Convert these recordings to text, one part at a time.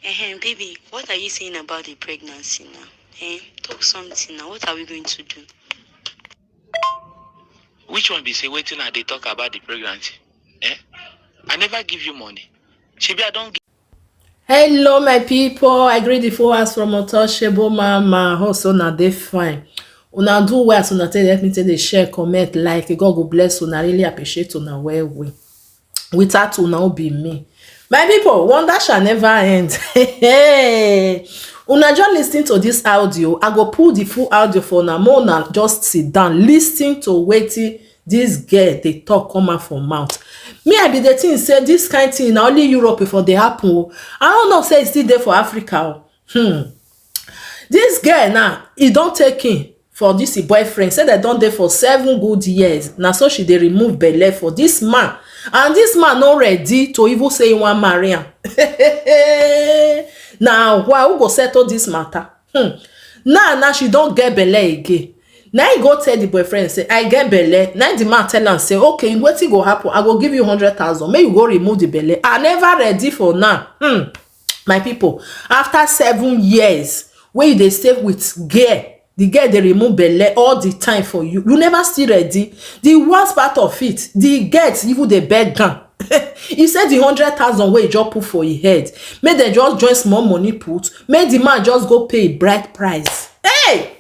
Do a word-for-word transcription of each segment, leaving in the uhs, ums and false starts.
Ehem, baby, what are you saying about the pregnancy now? Eh? Talk something now. What are we going to do? Which one be say wetin I dey talk about the pregnancy? Eh? I never give you money. Shebi I don give. Hello, my people. I greet the followers from Untouchable Mama. Hope so una dey fine. Una do well as una take help me take dey share, comment, like. God go bless una. I really appreciate una well well. Without una, no be me. My people, wonder shall never end. Hey, una just listen to this audio. I go pull the full audio for una. Make una just sit down, listen to wetin this girl dey talk come out for mouth. Me, I be the thing say this kind thing na only Europe before dey happen o. I don't know say e still dey for Africa o. Hmm. This girl now, e don take him for this e boyfriend, say dem don dey for seven good years. Na so she dey remove belle for this man, and this man no ready to even say he wan marry am. Na why, who go settle this matter? Hmm. Now, now she don get belle again. Now he go tell the boyfriend say, "I get belle." Now the man tell am say, "Okay, wetin go happen? I go give you hundred thousand. Make you go remove the belle." I never ready for now. Hmm. My people, after seven years wey you dey stay with girl, the girl dey remove belle all the time for you. You never still ready. The worst part of it, the girl even dey beg am. He said the hundred thousand wey he just put for him head, make dem just join small money put, make the man just go pay bride price. Hey!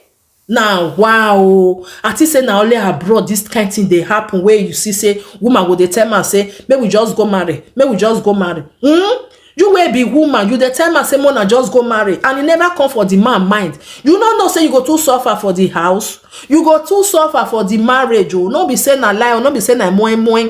Na wow! I think say na only abroad this kind thing dey happen, wey you see say woman go dey tell man say, "Make we just go marry, make we just go marry." Hmm? You wey be woman, you dey tell man say, "Make una just go marry," and e never come for the man mind. You no know say you go too suffer for the house, you go too suffer for the marriage o. No be say na lie o, no be say na moi moi.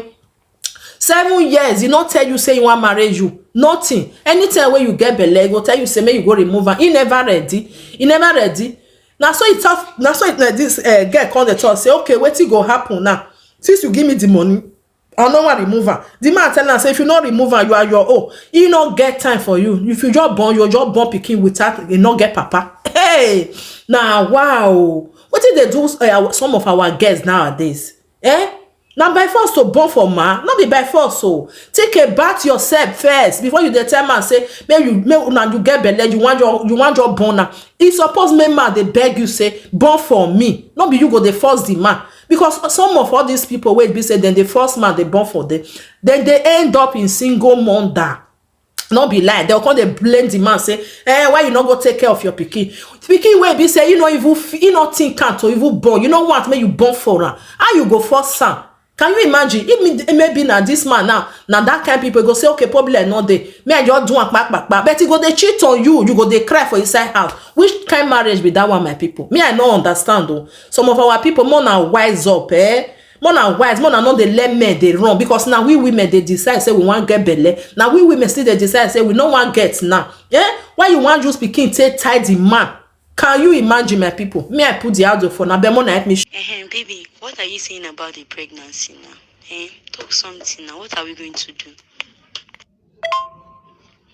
Seven years, he no tell you say he wan marry you. Nothing. Anytime wey you get belle, he go tell you say make you go remove am. He never ready. He never ready. Na so he talk. Na so he, na this uh, girl come dey talk say, "Okay, wetin go happen now? Since you give me the money, I no wan remove am." The man tell am say, "If you no remove am, you are your own. He no get time for you. If you just born, you just born pikin without, he no get papa." Hey, na wow. Wetin dey do uh, some of our girls nowadays? Eh? Na by force to born for man, no be by force o. Think about yourself first before you dey tell man say, "Make you, make una, you get belle, you wan just, you wan just born am." E suppose make man dey beg you say, "Born for me." No be you go dey force the man, because some of all these people wey be say dem dey force man dey born for them, dem dey end up in single mother. No be lie, dem come dey blame the man say, "Eh, why you no go take care of your pikin?" Pikin wey be say you no even, you no think am to even born, you no want make you born for am. How you go force am? Can you imagine? If me, maybe na this man now, na that kind people go say, "Okay, problem no dey. Me, I just do am kpakpakpa." But he go dey cheat on you, you go dey cry for inside house. Which kind marriage be that one, my people? Me, I no understand o. Some of our people, make una wise up, eh? Make una wise, make una no dey let men dey run, because na we women dey decide say we wan get belle. Na we women still dey decide say we no wan get now. Eh? Why you wan use pikin take tie the man? Can you imagine, my people? Me, I put the audio for now, but make una help me. Ehem, baby, what are you saying about the pregnancy now? Eh? Talk something now. What are we going to do?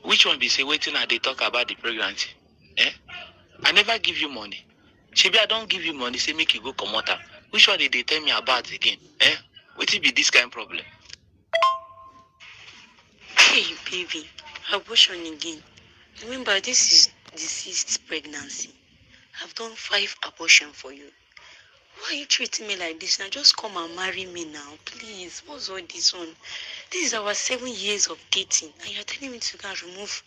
Which one be say wetin I dey talk about the pregnancy? Eh? I never give you money. Shebi I don give you money, say make you go comot am. Which one dey dey tell me about again? Eh? Wetin be this kind problem? Hey, baby, abortion again. Remember, this is the sixth pregnancy. I've done five abortion for you. Why are you treating me like this now? Just come and marry me now, please. What's all this one? This is our seven years of dating, and you're telling me to go and remove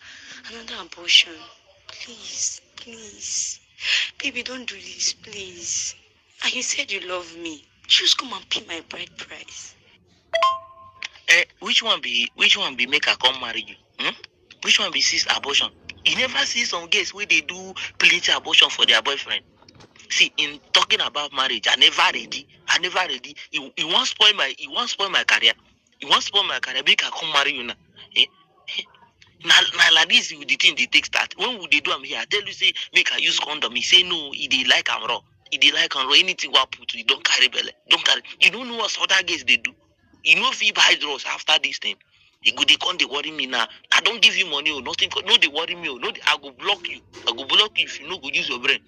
another abortion. Please, please. Baby, don't do this, please. And you said you love me. Just come and pay my bride price. Eh, which one be, which one be make I come marry you? Hmm? Which one be six abortion? You never see some girls wey dey do plenty abortion for their boyfriend. See, in talking about marriage, I never ready. I never ready. You, you wan spoil my, you wan spoil my career. You wan spoil my career. Make I come marry you now. Eh? Na, na like this you the thing dey take start. When we dey do am here, I tell you say make I use condom. He say no, he dey like am raw. He dey like am raw. Anything wey I put, he don carry belle. Don carry. You no know what other girls dey do. You no fit buy drugs after this thing. You go dey come dey worry me now. I don give you money o, nothing. No dey worry me o. No dey, I go block you. I go block you if you no go use your brain.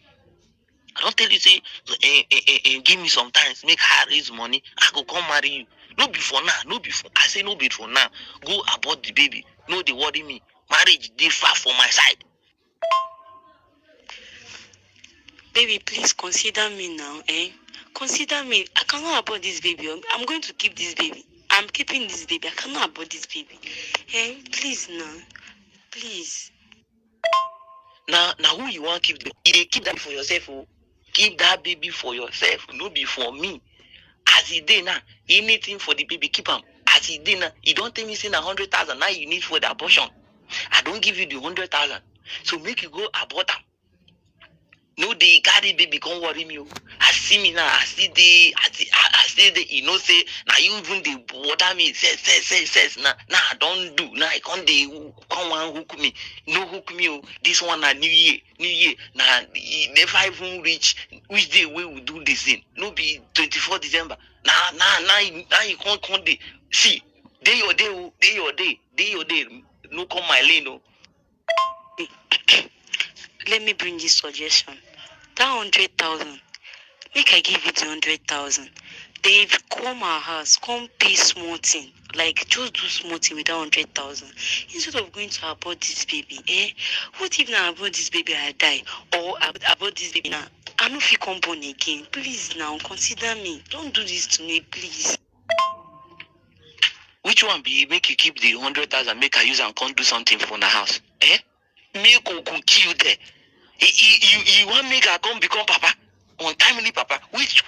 I don tell you say, eh, eh, eh, eh, give me some time, make I raise money. I go come marry you. No be for now, no be for. I say no be for now. Go abort the baby. No dey worry me. Marriage differ for my side. Baby, please consider me now, eh? Consider me. I cannot abort this baby. I'm going to keep this baby. I'm keeping this baby. I cannot abort this baby. Eh? Please now. Please. Now, now who you want keep the? You dey keep that for yourself, oh. Keep that baby for yourself. No be for me. As e dey now, anything for the baby, keep am. As e dey now, you don't tell me say na hundred thousand now you need for the abortion. I don't give you the hundred thousand. So make you go abort am. No dey carry baby come worry me o. I see me now, I still dey, I still, I, I still dey. You know say now you even dey bother me. Says, says, says, says. Now, now I don't do. Now I can't dey come and hook me. No hook me o. This one na new year, new year. Now e never even reach which day we will do this thing. No be twenty-four December. Now, now, now, now you can't, can't dey. See, day your day, oh, day your day, day your day. No come my lane, oh. Let me bring this suggestion. That hundred thousand, make I give you the hundred thousand. Then if you come our house, come pay small thing. Like, just do small thing with that hundred thousand. Instead of going to abort this baby, eh? What if now abort this baby I die? Or ab- abort this baby now, I no fit come born again. Please now, consider me. Don't do this to me, please. Which one be make you keep the hundred thousand, make I use and come do something for the house? Eh? Make Oku kill you there. You, you, you, you want make I come become papa? Untimely papa. Which,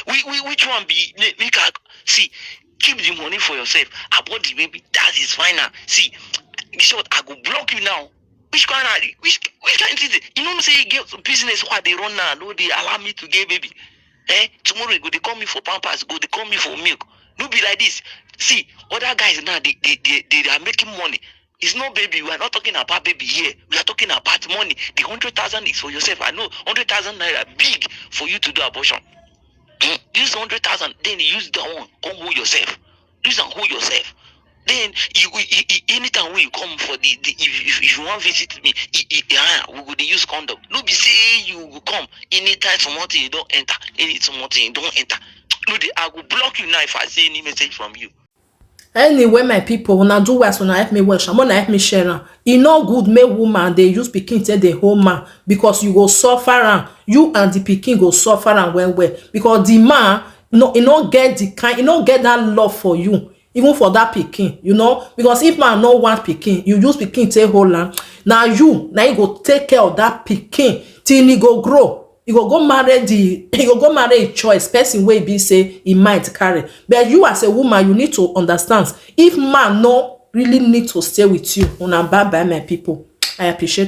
which, which one be make, make I see? Keep the money for yourself. Abort the baby. That is final. See, in short, I go block you now. Which kind of which which kind of thing? You know say you get business what they run now. No, they allow me to get baby. Eh? Tomorrow you go they call me for pampers, go they call me for milk. No be like this. See, other guys now they they, they, they are making money. It's not baby. We are not talking about baby here. We are talking about money. The hundred thousand is for yourself. I know hundred thousand naira big for you to do abortion. Hmm? Use hundred thousand, then you use that one. Come hold yourself. Use and hold yourself. Then you, you, you, you anytime when you come for the, the if, if, if you want visit me, you, you, ah, we go dey use condom. No be say you go come anytime something you don't enter, any something you don't enter. No, dey, I go block you now if I see any message from you. Anyway, my people, una do well, so una help me watch am, una help me share am. E no good make woman dey use pikin take dey hold man, because you go suffer am. You and the pikin go suffer am well well, because the man no, e no get the kind, e no get that love for you, even for that pikin, you know. Because if man no want pikin, you use pikin take hold am. Na you, na you go take care of that pikin till e go grow. You go go marry the, you go go marry a choice person wey be say e mind carry. But you as a woman, you need to understand, if man no really need to stay with you, una bye bye, my people. I appreciate